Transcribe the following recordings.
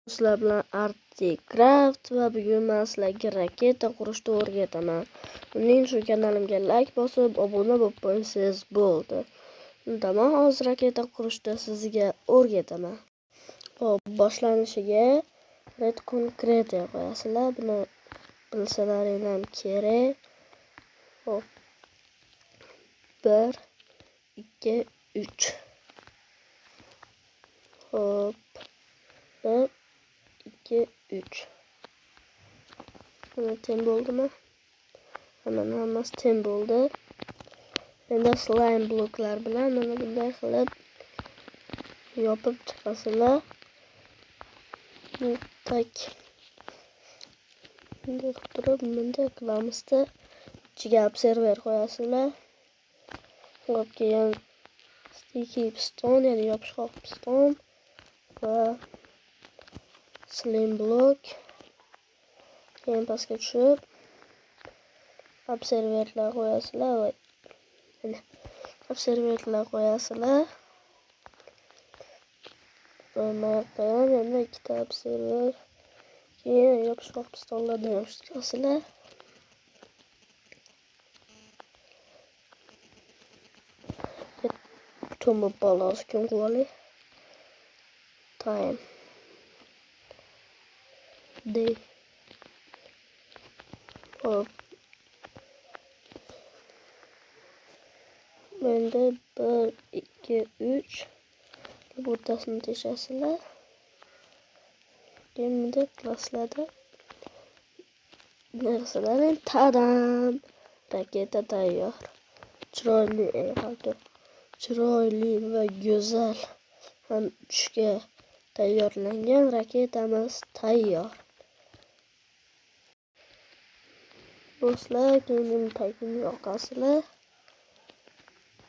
Sizlar bilan Articraft va bugun men sizlarga raketa qurishni o'rgataman. Uning uchun kanalimga like bosib, obuna bo'lib qo'ysangiz bo'ldi. Tamom, hozir raketa qurishni sizga o'rgataman. Xo'p, boshlanishiga red concrete qo'yasizlar. Buni bilsalaring ham kerak. Xo'p. 1 2 3. Xo'p. 1 2 3. Mana teng bo'ldimi? Mana hammasi teng bo'ldi. Endi slime bloklar bilan mana bunday qilib yopib chiqasizlar. Tak. Bunday qilib turib, bunday qilamizda ichiga observer qo'yasizlar. Xo'p, keyin sticky piston, ya'ni yopishqoq piston va slim blok. Keyin pastga tushib observerlar qo'yasizlar va observerlar qo'yasizlar. Va ham yana ikkita observer. Keyin yopishqoq pistonlardan yopishtirasizlar. Tun bo'lib qoldi, hozir kun qilib olay. Time. Day. Hop. Endi 1 2 3 o'rtasini teshasizlar. Keyin bunday qilasizlarda. Narsalar tadam! Raketa tayyor. Chiroyli, chiroyli va go'zal ham uchishga tayyorlangan raketamiz tayyor. Do'stlar, keyin tagini yoqasizlar.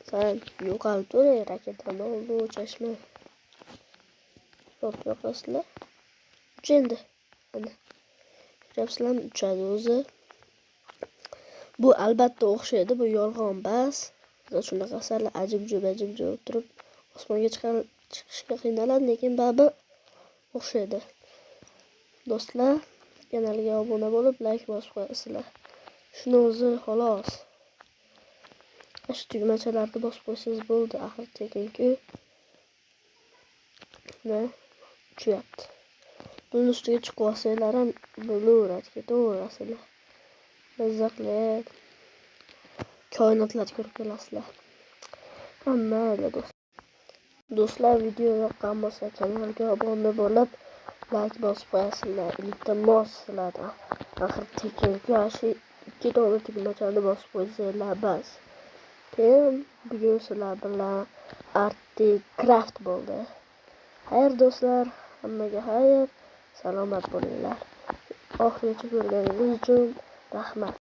San yo'qolib turay raketani oldi chashma. Hop, yoqasizlar. Uch endi. Mana. Ko'ryapsizlarmi, uchadi o'zi. Bu albatta o'xshaydi, bu yolg'on bas. Shunaqa asarlar ajib-jub turib osmonga chiqishga qiynaladi, lekin baribir o'xshaydi. Do'stlar, kanalga obuna bo'lib, like bosib qo'yasizlar. Shuni o'zi xolos. Shu tugmachalarni bosib qo'ysangiz bo'ldi, axir tekin-ku. Mana uchyapti. Buning ustiga chiqib olsanglar ham bo'laveradi, ketaverasizlar. Mazza qilib koinotlarni ko'rib kelasizlar. Mayli do'stlar. Do'stlar, video yoqqan bo'lsa kanalga obuna bo'lib, like bosib qo'yasizlar. Iltimos sizlardan. Axir tekin-ku, shu ikki dona tugmachani bosib qo'ysanglar bas. Keyin bugun sizlar bilan Articraft bo'ldi. Xayr do'stlar, hammaga xayr, salomat bo'linglar. Oxirigacha ko'rganingiz uchun rahmat.